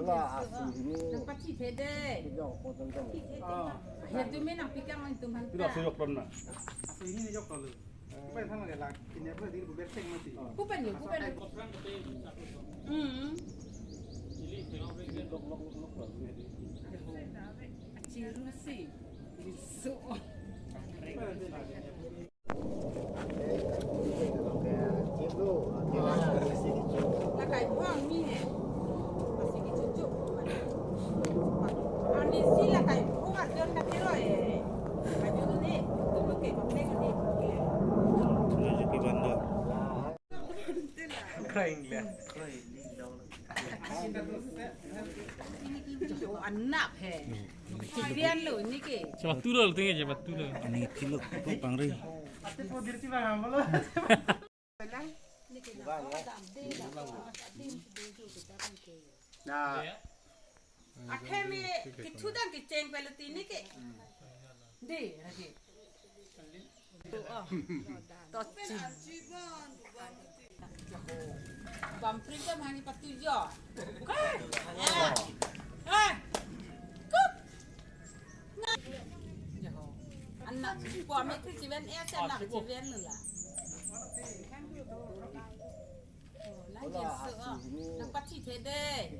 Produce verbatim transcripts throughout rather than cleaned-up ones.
Nangpathi thede. He tu me nangpi kang ong itum aphan. Pila ta. Suyok pon na. Aso ini ni jok tolu. Kupen than lagi lak. Ini apa di bu berseng mati. Kupen yo, kupen yo. Hmm. Chiru si. Riso. Lakai buang ni he. Masih kecucuk. Ani si lakai buang arjon na kiro eh. Arjon ni, tu lu ke, pakai ni. Lagi ke bandar. Crying lah. Anak he. Chivian lo ini ke. Sepatu lo, tinggi sepatu lo. Ini kilo pangri. Nah. Akhirnya kita dah keceng pelu tini ke. Di, lagi. To chi. Bam pring kam hani patu jo. Eh. Eh. Kup. Na. Anak po me kri chiven eh anak chiven la. Nang jinsu, oh. Nangpathi thede.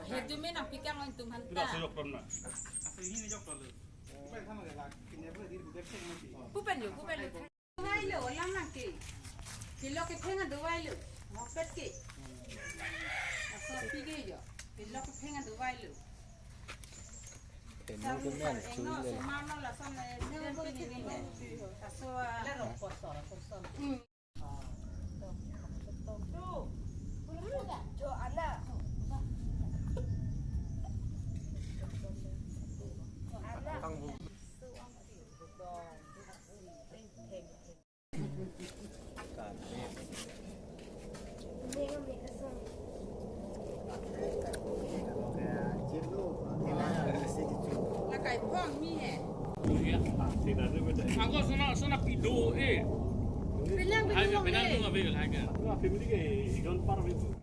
He tu me nangpi kang ong itum aphan ta. Suyok pon na. Aso ini ni jok tolu. Kupen yo, kupen yo. Vailo, alam nang ke. Kilo kepheng ado vailo. Mokpet ke. Aso pige yo. Kilo kepheng ado vailo. Tenu kemen, sui le. Sumano lason, eh, den pe ni ni. Aso, ah. Le rokosor, rokosor. Hmm. Lakai buang ni he. Ako sona sona pido eh. Pinang hai pinang pinang eh. Nung api mili ke igon par itu.